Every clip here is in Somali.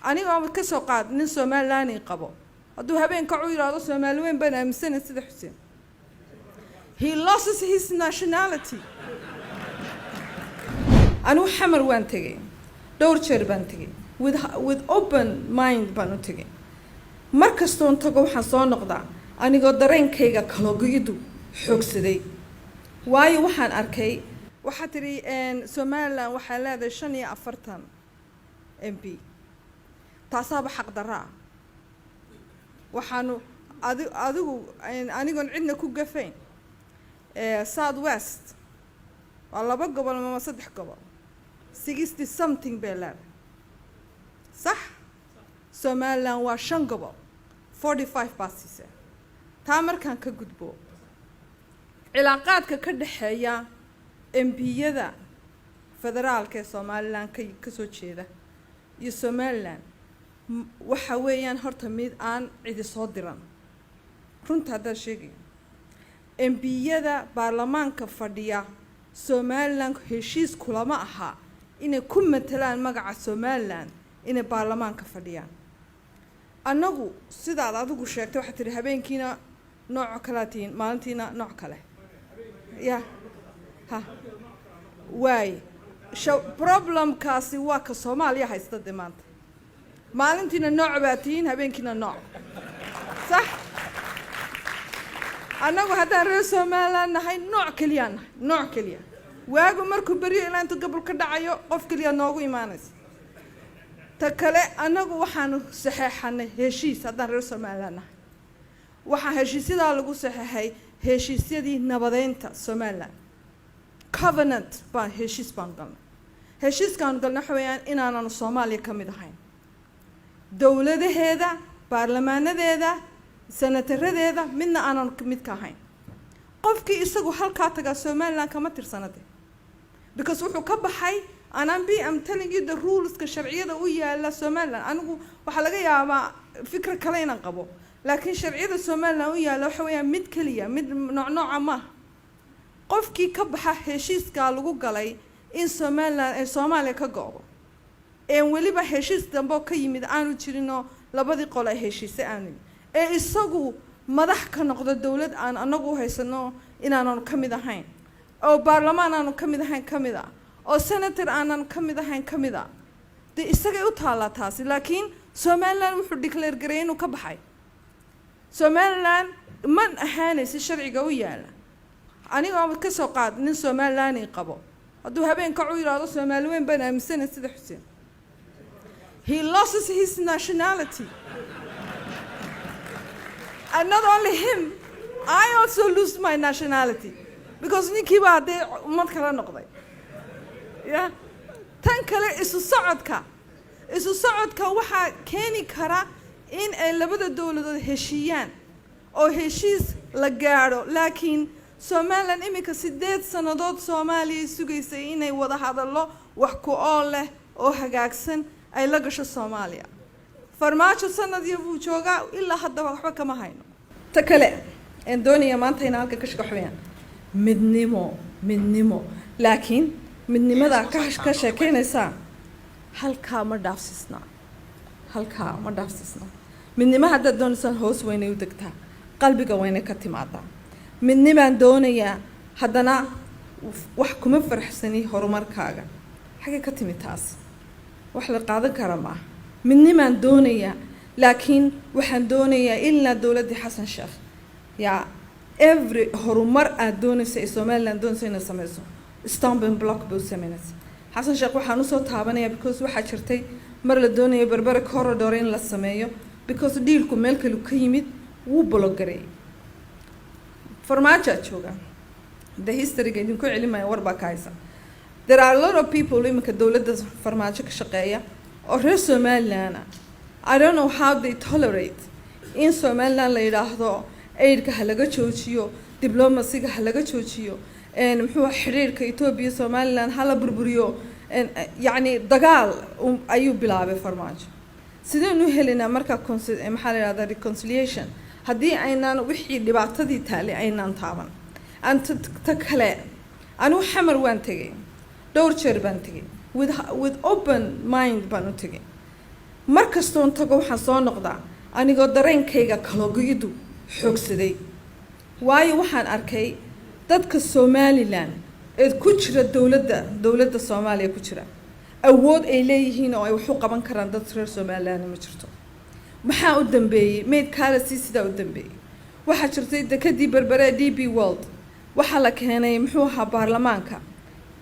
Anigoo ka soo qaad nin Somaliland qabo, hadduu habeenka u yidhaahdo "Soomaali weyn baan aaminsanay" sida Xuseen, he loses his nationality. Anigu Xamar waan tegey, dhowr jeer baan tegey, with open mind baan u tegey. Mar kastoon tago, waxaan soo noqdaa anigoo dareenkayga kalogoyadu xoogsaday, waayo waxaan arkay. Waxaa tidhi Somaliland waxaa leedahay 45 MP. Taasaaba xaq darro ah. Waxaanu adigu anigoon cidna ku gafayn, South West waa laba gobol ama saddex gobol, 60 something bay leedahay, sax? Somaliland waa shan gobol, 45 baa siisee. Taa markaan ka gudbo, cilaaqaadka ka dhexeeya MP-yada federaalka ee Somaliland ka soo jeeda iyo Somaliland waxa weeyaan horta mid aan cidi soo diran. Runta haddaan sheegaya, MP-yada baarlamaanka fadhiya Somaliland heshiis kulama aha inay ku matalaan magaca Somaliland inay baarlamaanka fadhiyaan. Annagu sidaad adigu sheegtay, waxaad tihi habeenkiina nooc kalaa tihiin, maalintiina nooc kale ya ha waay. Problemkaasi waa ka Soomaaliya haysta de maanta. Maalintiina nooc baa tihiin, habeenkiina nooc, sax? Annagu haddaan reer Somaliland nahay, nooc keliyaa nahay, nooc keliya. Waagu markuu beryo ilaa inta gobol ka dhacayo, qof keliya noogu imaanaysa. Ta kale, annagu waxaanu saxeexanay heshiis haddaan reer Somaliland nahay. Waxaa heshiisyadaa lagu saxeexay heshiisyadii nabadeynta Somaliland covenant baan heshiis baan galnay. Heshiiskaanu galnay waxa weeyaan inaananu Soomaaliya ka mid ahayn, dowladaheeda, baarlamaanadeeda, senataradeeda midna aanan mid ka ahayn. Qofkii isagu halkaa tagaa Somaliland kama tirsanade, because wuxuu ka baxay, and I'm telling you the ruleska, sharciyada u yaala Somaliland. Anigu waxaa laga yaabaa fikra kale inaan qabo, laakiin sharciyada Somaliland u yaalla waxa weeyaan mid keliya, mid nooc nooca maaha. Qofkii ka baxa heshiiskaa lagu galay in Somaliland ay Soomaaliya ka go'do, een weliba heshiis dambe oo ka yimid aanu jirinoo labadii qole ay heshiisay aanu yimid, ee isagu madax ka noqdo dowlad aan anagu u haysano inaanan ka mid ahayn, oo baarlamaan aanu ka mid ahayn ka mid ah, oo senator aanan ka mid ahayn ka mid ah, dee isagay u taallaa taasi. Laakiin Somaliland wuxuu declare gareeyay inuu ka baxay. Somaliland man ahaanaysa sharciga u yaala. Anigoo ka soo qaad nin Somaliland qabo, hadduu habeenka u yidhaahdo "Soomaali weyn baan aaminsanay" sida Xuseen, he loses his nationality. And not only him, I also lose my nationality, because ninkii baa dee ummad kala noqday ya. Tan kale, isu socodka waxaa keeni kara in ay labada dowladood heshiiyaan oo heshiis la gaadho. Laakiin Somaliland iminka 8 sannadood Soomaaliya sugaysay inay wada hadallo wax ku ool leh oo hagaagsan ay la gasho Soomaaliya. Farmaajo sanadyo buu joogaa, ilaa haddaba waxba kama hayno. Ta kale een doonaya maanta inaan halkan ka shaqo waxweeyaan midnimo, midnimo. Laakiin midnimadaa ka sheekeynaysaa halkaa ma dhaafsiisnaa, halkaa ma dhaafsiisnaa. Midnimo haddaad doonaysaan, hoos weynay u degtaa, qalbiga weynay ka timaadaa. Midnimaan doonayaa, haddana wax kuma faraxsani horumarkaaga. Xaggay ka timi taas? Wax la qaadan kara maaha. Midnimaan doonayaa, laakiin waxaan doonayaa ilaa dowladdii Xasan Sheekh yaa every horumar aad doonaysa ee Somaliland doonaysa inay sameyso, stumbling block bay u sameynaysa. Xasan Sheekh waxaan usoo taabanaya because waxaa jirtay mar la doonayo Berbera corridor in la sameeyo, because dealku meel kale ka yimid, wuu block gareeyay. Farmaajaa jooga, the historyga idinku celimaya, war baa ka haysa. There are a lot of people iminka dowladda Farmaajo ka shaqeeya oo reer Somaliland ah. I don't know how they tolerate in Somaliland la yidhaahdo aidka ha laga joojiyo, diplomacyga ha laga joojiyo, muxuu xiriirka Ethiopia Somaliland ha la burburiyo. Yacni dagaal ayuu bilaabay Farmaajo. Sidaynu helaynaa marka maxaa la yidhahdaa, reconciliation, haddii aynaan wixii dhibaatadii taali aynaan taaban? Ta kale, anigu Xamar waan tegey, dhowr jeer baan tegey, with open mind baan u tegey. Mar kastoon tago, waxaan soo noqdaa anigoo dareenkayga kala go'iddu xoogsaday, waayo waxaan arkay dadka Somaliland ee ku jira dowladda Soomaaliya ku jira, awood ay leeyihiin oo ay wax u qaban karaan dad reer Somaliland ma jirto. Maxaa u dambeeyey? Mayd kaalasi sidaa u dambeeyey. Waxaa jirtay dekadii Berbere, DP World, waxaa la keenay, muxuu ahaa, baarlamaanka.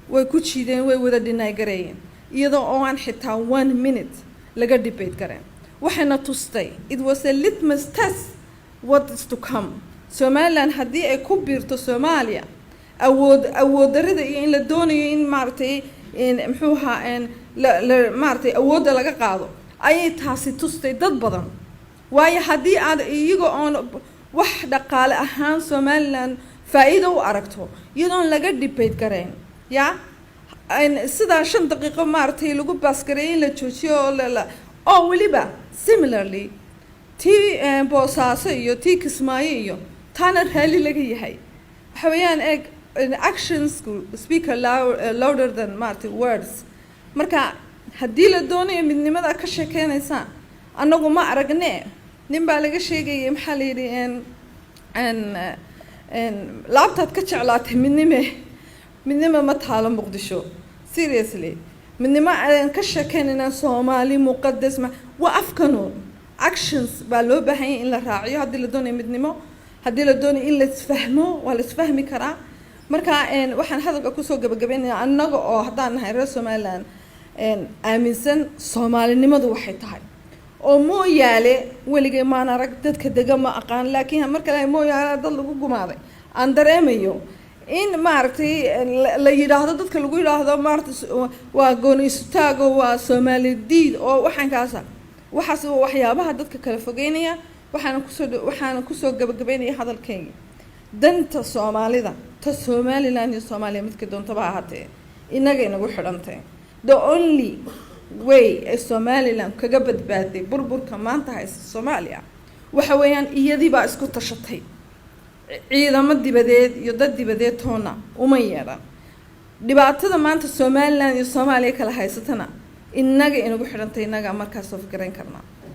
Way ku jiideen, way wada deny gareeyeen, iyadoo oo aan xitaa one minute laga debate gareen. Waxayna tustay, it was a litmus test what is to come. Somaliland haddii ay ku biirto Soomaaliya, awood darida iyo in la doonayo in, maaragtay, in, muxuu ahaa, la maaragtay, awoodda laga qaado ayay taasi tustay dad badan. Waayo, haddii aad iyaga oon wax dhaqaale ahaan Somaliland faa'iido u aragto, iyadoon laga debate garayn, ya sidaa 5 daqiiqo, maaragtay, lagu pass gareeyay in la joojiyo oo la oo weliba similarly tii Boosaaso iyo tii Kismaayo iyo taana raalli laga yahay. Waxa weeyaan, eeg, actions speak louder than, maaragtay, words. Marka haddii la doonayo midnimada ka sheekeynaysaan, annagu ma aragne. Nin baa laga sheegayay, maxaa la yidhi, n laabtaad ka jeclaatay midnime. Midnimo ma taalo Muqdisho. Seriously, midnimo aan ka sheekeynaynaa, Soomaali muqadas ma waa afkanuun. Actions baa loo baahan yahay in la raaciyo haddii la doonayo midnimo. Haddii la doonayo in la isfahmo, waa la isfahmi karaa. Marka waxaan hadalka kusoo gabagabaynayaa, annaga oo haddaan nahay reer Somaliland aaminsan soomaalinimadu waxay tahay, oo Mooyaale weligay maan arag, dadka dega ma aqaan, laakiin marka la Mooyaale dad lagu gumaaday aan dareemayo in, maaragtay, la yidhaahdo, dadka lagu yidhaahdo, maaragtay, waa gooni isutaago, waa Soomaali diid oo waxaan kaasa. Waxaas waa waxyaabaha dadka kala fogeynaya. Waxaana kusoo gabagabeynaya hadalkayga: danta Soomaalida, ta Somaliland iyo Soomaaliya, midka doontaba ha ahaatee, innaga inagu xidhantay. The only way ee Somaliland kaga badbaaday burburka maanta haysta Soomaaliya waxa weeyaan iyadii baa isku tashatay. Ciidamo dibadeed iyo dad dibadeed toona uma yeedhan. Dhibaatada maanta Somaliland iyo Soomaaliya kala haysatana innaga inagu xidhantay, innaga markaas soo garayn karnaa.